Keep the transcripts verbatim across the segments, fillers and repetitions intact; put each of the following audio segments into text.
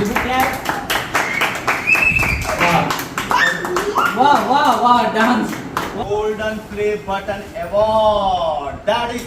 वाह, वाह, वाह, वाह, dance. Golden Play Button Award, that is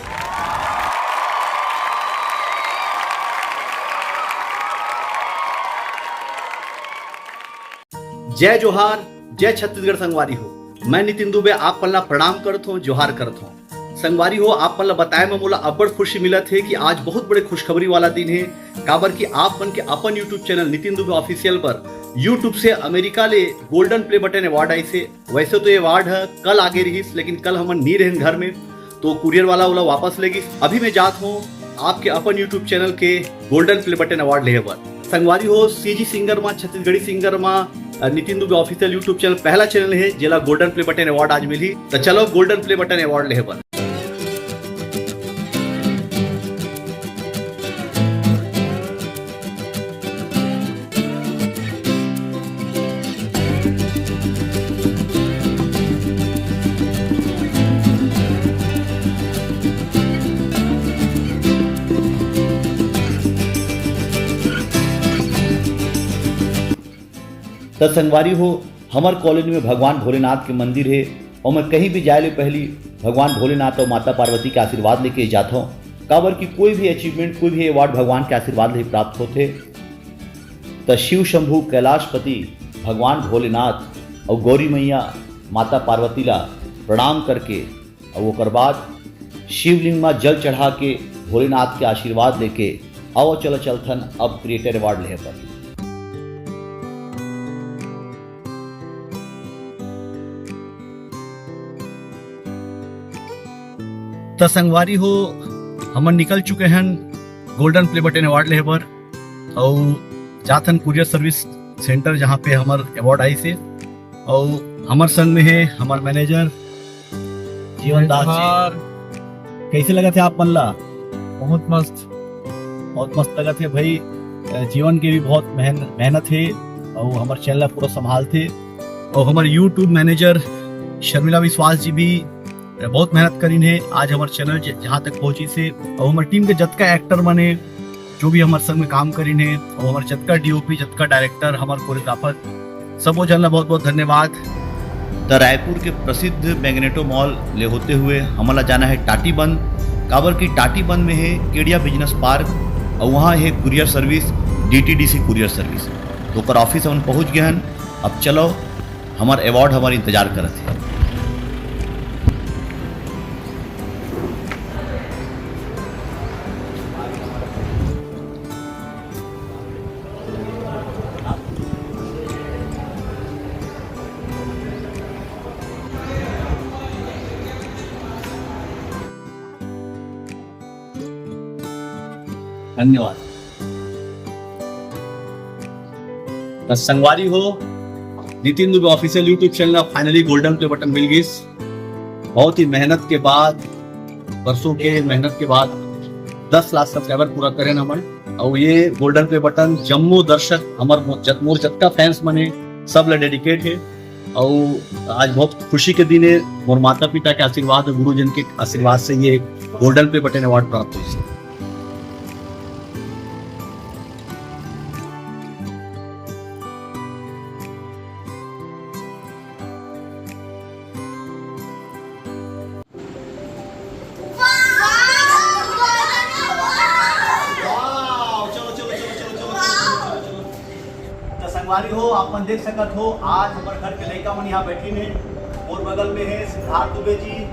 जय जोहार, जय छत्तीसगढ़ संगवारी हो। मैं नितिन दुबे आप मन ला प्रणाम करत हों, जोहार करत हों। संगवारी हो, आप मन ला बताए म मोला अब्बड़ खुशी मिलत हे कि आज बहुत बड़े खुशखबरी वाला दिन हे, काबर कि आप मन के अपन YouTube channel Nitin Dubey official पर YouTube से अमेरिका ले Golden Play Button Award आइस हे। वैसे तो ये अवार्ड ह कल आगे रहिस, लेकिन कल हमन नी रहेन घर में, तो कुरियर वाला ओला वापस ले गिस। अभी मैं जात हों आपके अपन YouTube चैनल के Golden Play Button Award लेहे बर। संगवारी हो, सीजी सिंगर मा, छत्तीसगढ़ी सिंगर मा, अ, Nitin Dubey official YouTube channel पहला चैनल हे जेला Golden Play Button Award आज मिलही। त चलो Golden Play Button Award लेहे बर। त संगवारी हो, हमर कॉलोनी में भगवान भोलेनाथ के मंदिर हे, अउ मैं कहीं भी जाए ले पहली भगवान भोलेनाथ अउ माता पार्वती के आशीर्वाद लेके जाथव, काबर कि कोई भी अचीवमेंट, कोई भी अवार्ड भगवान के आशीर्वाद ले प्राप्त होथे। त शिव शंभू कैलाशपति भगवान भोलेनाथ अउ गौरी मैया माता पार्वती ला प्रणाम करके अउ ओकर बाद शिवलिंग म जल चढ़ा के भोलेनाथ के आशीर्वाद लेके आओ चलो चलथन अब क्रिएटर अवार्ड लेहे बर। त संगवारी हो, हमन निकल चुके हन गोल्डन प्ले बटन अवार्ड लेहे बर अउ जाथन कुरियर सर्विस सेंटर, जहाँ पे हमर अवार्ड आइस हे। अउ हमर संग में हे हमर मैनेजर जीवन दास जी। जोहार। कैसे लगत हे आप मन ला? बहुत मस्त। बहुत मस्त लगत हे भाई। अ, जीवन के भी बहुत मेहन-, मेहनत हे अउ हमर चैनल ला पूरा संभालथे। अउ हमर YouTube मैनेजर शर्मिला विश्वास जी भी बहुत मेहनत करिन हे, आज हमर चैनल ज-, जहाँ तक पहुँचिस हे। अउ हमर टीम के जतका एक्टर मन हे, जो भी हमर संग में काम करिन हे, अउ हमर जतका डीओपी, जतका डायरेक्टर, हमर कोरियोग्राफर, सबो झन ला बहुत-बहुत धन्यवाद। त रायपुर के प्रसिद्ध मैग्नेटो मॉल ले होते हुए हमन ला जाना हे टाटीबंध, काबर कि टाटीबंध में हे केडिया बिजनेस पार्क, अउ वहाँ हे courier service, DTDC courier service. तो ओकर ऑफिस हमन पहुँच गए हन। अब चलो, हमर अवार्ड हमर इंतजार करत हे। धन्यवाद। त संगवारी हो, Nitin Dubey official YouTube channel ला फाइनली गोल्डन प्ले बटन मिल गिस। बहुत ही मेहनत के बाद, बरसों के मेहनत के बाद दस लाख सब्सक्राइबर पूरा करे हमन। अउ ये गोल्डन प्ले बटन जम्मो दर्शक, हमर मो-, जत-, मोर जतका फैंस मन हे, सब ला डेडिकेट हे। अउ आज बहुत खुशी के दिन हे, मोर माता पिता के आशीर्वाद अउ गुरुजन के आशीर्वाद से ये गोल्डन प्ले बटन अवार्ड प्राप्त होइस हे। वाओ, चलो, चलो, चलो, चलो, चलो, चलो, चलो, चलो। त संगवारी हो, आप मन देख सकत हो, आज हमर घर के लइका मन यहाँ बैठिन हे। मोर बगल में हे सिद्धार्थ दुबे जी,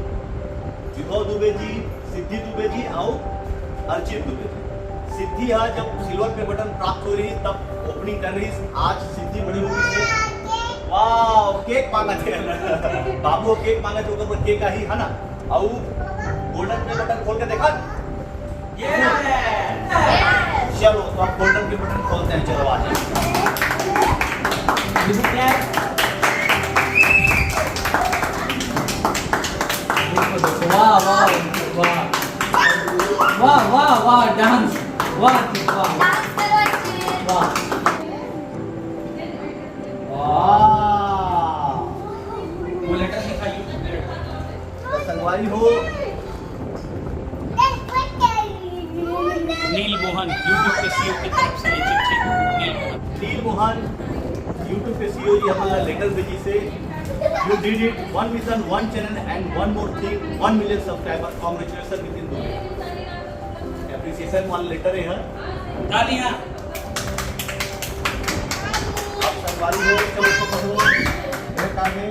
विभव दुबे जी, सिद्धि दुबे जी अउ अर्चित दुबे जी। सिद्धि ह जब सिल्वर प्ले बटन प्राप्त हो रही, तब ओपनिंग कर रही। आज सिद्धि बड़ी हो गई है। वाओ, केक मांगत हे। बाबू केक मांगत हे, ओकर बर केक आही, है ना? अउ गोल्डन प्ले बटन खोल के देखा। चलो, तो अब गोल्डन प्ले बटन खोलते हैं। चलो, आ जाइए। वाह, वाह, वाह। वाह, वाह, वाह, डांस। वाह, वाह। वाह। वाह। वो लेटर लिखा YouTube पे। संगवारी हो। नील मोहन YouTube के सीईओ की तरफ से ये चिट्ठी। नील मोहन। नील मोहन, YouTube के सीईओ जी हमन ला लेटर भेजिस हे, you did it, one mission, one channel and one more thing, one million subscriber, congratulations Nitin Dubey. Appreciation वाला लेटर हे। तालियां। आप संगवारी हो, चलो, चलो, चलो। ये काम है।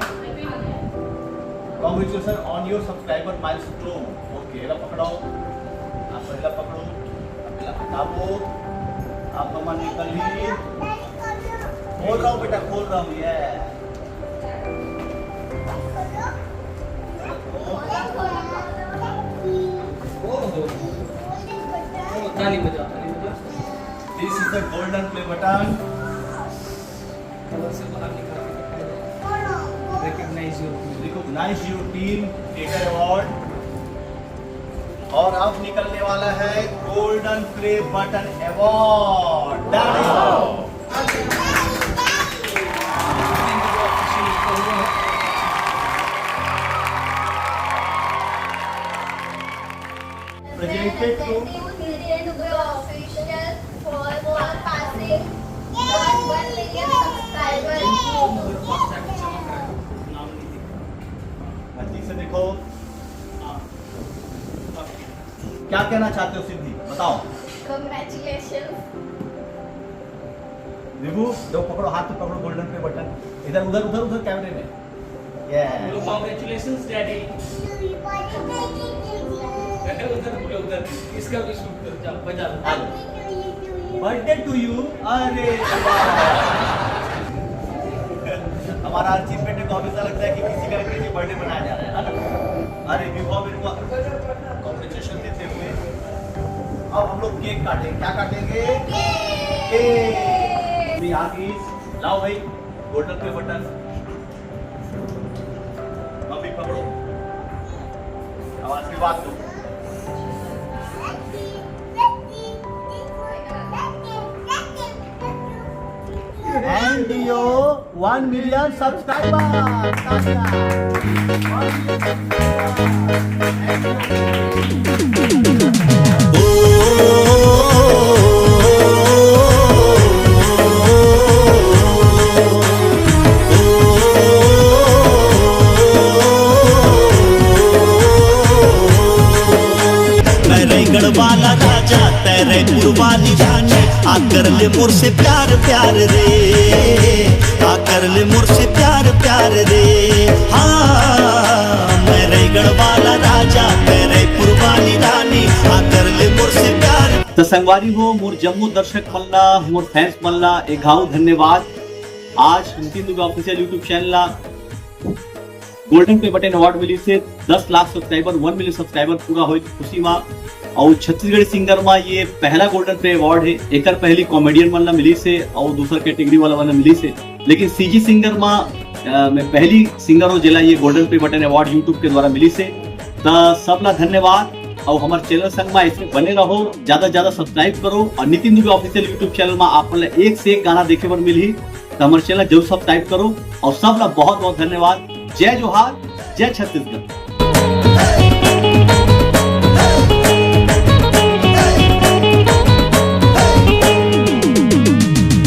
Congratulations on your subscriber milestone। ओके, एला पकड़ाओ। आप पहला पकड़ो। आप पहला हटाओ। आप मम्मा निकल ही। खोल रहा हूँ बेटा, खोल रहा हूँ। ये। ताली बजाओ, ताली बजाओ। This is the golden play button। Cover से बाहर निकाल के दिखाई दो। Recognize your team। Recognize your team, Creator Award। और अब निकलने वाला है Golden Play Button Award। Presented to Official for passing one million subscribers। ठीक से देखो, क्या कहना चाहते हो सिद्धि, बताओ। Congratulations। विभू, जो पकड़ो, हाथ में पकड़ो, गोल्डन प्ले बटन। इधर, उधर, उधर, उधर कैमरे में। ये। बोलो, congratulations, डैडी। उधर बोलो, उधर। इसका भी शूट करो, जाओ, बजा लो। आ जाओ। Birthday to you। अरे वाह। हमारा हर चीज पे तो हमेशा लगता है कि किसी का किसी बर्थडे मनाया जा रहा है, है ना? अरे विभू, मेरे को कॉम्पनसेशन देते हुए अब हम लोग केक काटेंगे। क्या काटेंगे? केक। अभी आप इस, लाओ भाई, गोल्डन प्ले बटन। मम्मी पकड़ो। अब आशीर्वाद दो। And you one million subscriber। मैं रईगढ़ वाला राजा, तैं रईपुर वाली रानी, आ कर ले मोर से प्यार प्यार रे, आ कर ले मोर से प्यार प्यार रे। हाँ, मैं रईगढ़ वाला राजा, तैं रईपुर वाली रानी, आ कर ले मोर से प्यार। त संगवारी हो, मोर जम्मो दर्शक मन ला, मोर फैंस मन ला एक घाव धन्यवाद। आज Nitin Dubey official YouTube channel ला गोल्डन प्ले बटन अवार्ड मिलिस हे, दस लाख सब्सक्राइबर, वन मिलियन सब्सक्राइबर पूरा होए के खुशी मा। अउ छत्तीसगढ़ी सिंगर मा ये पहला गोल्डन प्ले अवार्ड हे। एकर पहली कॉमेडियन मन ला मिलिस हे अउ दूसर कैटेगरी वाला मन ला मिलिस हे, लेकिन सीजी सिंगर मा, अ, मैं पहली सिंगर हूँ जेला ये golden play button award YouTube के द्वारा मिलिस हे। त सब ला धन्यवाद अउ हमर चैनल संग मा ऐसे बने रहो, ज्यादा से ज्यादा सब्सक्राइब करो अउ Nitin Dubey official YouTube channel मा आप मन ला एक से एक गाना देखे बर मिलही। त हमर चैनल जरूर सब्सक्राइब करो अउ सब ला बहुत बहुत धन्यवाद। जय जोहार, जय छत्तीसगढ़।